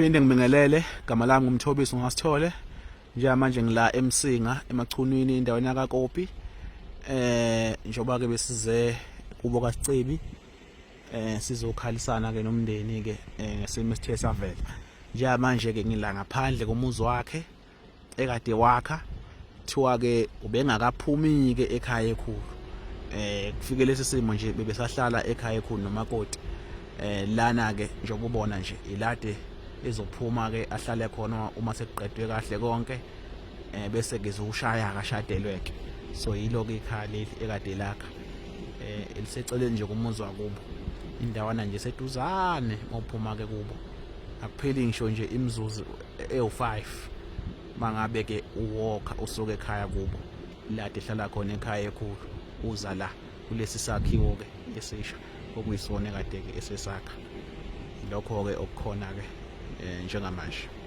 Phinde ngibingelele, gama lami nguMthobisi ngasithole. Njengamanje ngila eMsinga eMachunwini endaweni yakaKopi. Njengoba ke besize kubo kaSicebi sizokhalisana ke nomndeni ke ngesimo esithe savela. Njengamanje ke ngila ngaphandle komuzi wakhe ekade wakha kuthiwa ke ubengakaphumi ke ekhaya ekhulu kufike lesi simo nje bebesahlala ekhaya ekhulu nomakoti lana ke njengoba ubona nje ilade ezophuma ke ahlale khona uma sekuqedwe kahle konke bese ke zokushaya akashadelwe ke so yilo ke ikhaya leli ekade lakha eliseceleni nje kumuzi wakubo indawana nje seduzane mawuphuma ke kubo akupheli ngisho nje imizuzu ewu-5 mangabe ke uwalker usuke ekhaya kubo lade ehlala khona ekhaya ekhulu uza la kulesi sakhiwo ke esisha okuyisona ekade ke esesakha lokho ke okukhona ke njengamanje.